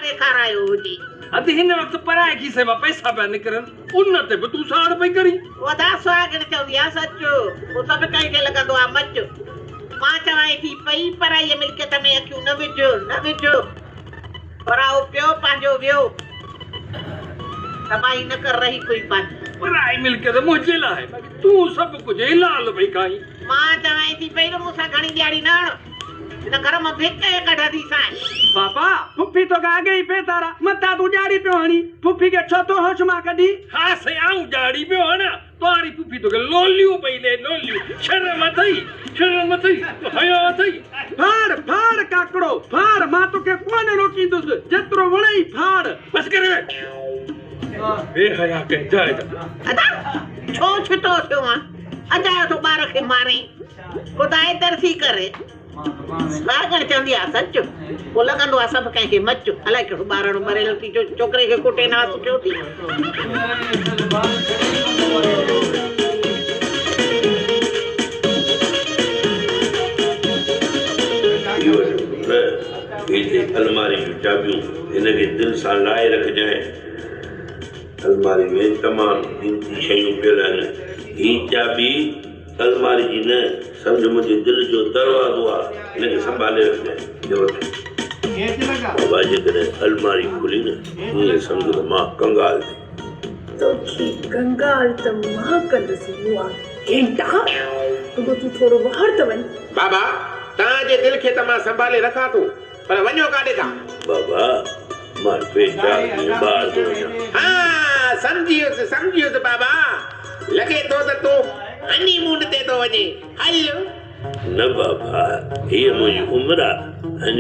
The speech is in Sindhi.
ڏيکارايو هجي. ادي هن وقت پرائي کيسي مان پئسا پيا نڪرن، ان تي به تون ساڙ پئي ڪرين. ادا سهاڳڻ چوندي آ سچ، پوء سڀ ڪنهن کي لڳندو آ مچ. مان چوانء ٿي پئي پرائيء ملڪيت ۾ اکيون نه وجهه، نه وجهه. پرائو پيو پنهنجو ويو، تباهي نه ڪر رهي ڪوئي پنهنجي. پرائي ملڪيت منهنجي لاء، باقي تون سڀ ڪجهه حلال پئي کائين. مان چوانء ٿي پئي ته مون سان گهڻي ڏياڙي نه هڻ. هن گهر مان ڌڪ ئي ڪڍنديسانء. بابا، ڦڦي توکان اڳي ئي بيزار آ، متان تون ڄاڙي پيو هڻين. ڦڦي کي ڇو ٿو هوش مان ڪڍين؟ ها سائين، آئون ڄاڙي پيو هڻان، توهاري ڦڦي توکي لوليون پئي ڏئي، لوليون. شرم اٿئي، شرم اٿئي، حيا اٿئي؟ ڦاڙ، ڦاڙ ڪاڪڙو، ڦاڙ، مان توکي ڪونه روڪيندس، جيترو وڻئي ڦاڙ. بس ڪري ويھ، بي حيا ڪنهن جاء جا. ادا، ڇو ڇتو ٿيو آن؟ اجايو ٿو ٻار کي مارين. خدائي ترسي ڪري. سهاڳڻ چوندي آ سچ، پوء لڳندو آ سڀ ڪنهن کي مچ. الائي ڪهڙو ٻارڙو مريل ٿي جو ڇوڪري کي ڪٽي ناس ٿيو ٿي. اهو وٺ پٽ، هي اٿئي الماري جون چاٻيون، هن کي دل سان لائي رکجانء. الماري ۾ تمام قيمتي شيون پيل آهن. هي چاٻي الماري جي نه، سمجهه منهنجي دل جو دروازو آ، هن کي سنڀالي رکجانء. هي وٺ. بابا جيڪڏهن الماري کلي نه، ائين سمجهه ته مان ڪنگال ٿي. توکي ڪنگال ته مان ڪندس مئا گهنٽا، رڳو تون ٿورو ٻاهر ته وڃ. بابا، توهان جي دل کي ته مان سنڀالي رکان ٿو، پر وڃو ڪاڏي ٿا؟ بابا، مان ٽي چار ڏينهن ٻاهر ٿو وڃان. ها، سمجهي ويس، سمجهي ويس بابا، لڳي ٿو ته تون هني مون تي ٿو وڃين. هل. نه بابا، هيء منهنجي عمر آ.